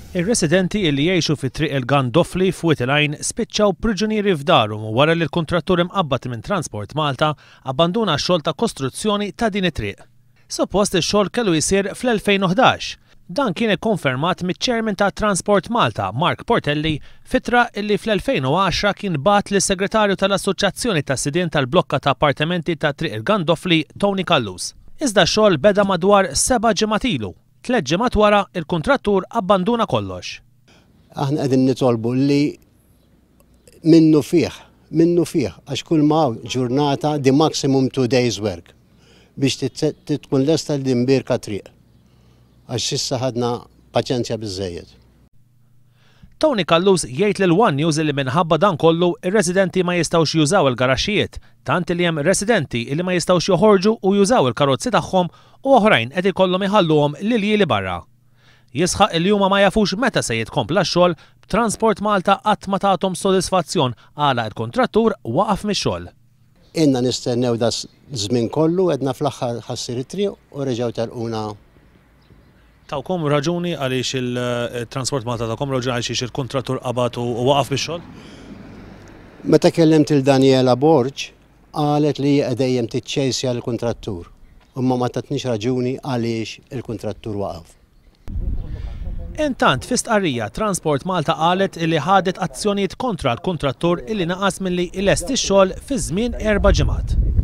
Ir-residenti li jgħixu fi Triq il-Gandofli f'Wied il-Għajn spiċċaw priġunieri f'darhom wara li l-kuntrattur imqabbad minn Transport Malta abbanduna x-xogħol ta' kostruzzjoni ta' din it-triq. Suppost ix-xogħol kellu jsir fl-2011. Dan kien ikkonfermat miċ-Chairman ta' Transport Malta, Mark Portelli, f'ittra illi fl-2010 kien bagħat lis-Segretarju tal-Assoċjazzjoni tas-Sidien tal-Blokka ta' Appartamenti ta' Triq il-Gandofli, Tony Callus. Iżda x-xogħol beda madwar seba' ġimgħat ilu. Tlett ġimgħat wara, il-kuntrattur abbanduna kollox. Aħna qegħdin nitolbu li minnufih, minnufih, għax kull ma hawn ġurnata the maximum 2 days work biex tkun lesta l-imbierka triq. Għax s'issa ħadna paċenzja biżżejjed. Tony Callus jgħid lil One News li minħabba dan kollu ir-residenti ma jistgħux jużaw il-garaxxijiet, tant li hemm residenti li ma jistgħux joħorġu u jużaw il-karozzi tagħhom u oħrajn qed ikollhom iħalluhom l-iljieli barra. Jisħaq li huma ma jafux meta se jitkompla x-xogħol b'Transport Malta qatt ma tagħthom sodisfazzjon għala il-kontrattur waqaf mix-xogħol. Ilna nistennew daż-żmien kollu, għedna fl-aħħar ħa ssir it-triq u reġgħu telquna. Tawkom raġuni għaliex il-Transport Malta tawkom raġuni għaliex il-kontrattur qabad u waqaf mix-xogħol? Meta kellimt lil Daniela Borg, qalet li hija dejjem tiċċejsja l-kontrattur, imma ma tatniex raġuni għaliex il-kontrattur waqaf. Intant, fi stqarrija, Transport Malta qalet li ħadet azzjonijiet kontra l-kontrattur illi naqas milli ilesti x-xogħol fi żmien 4 ġimgħat.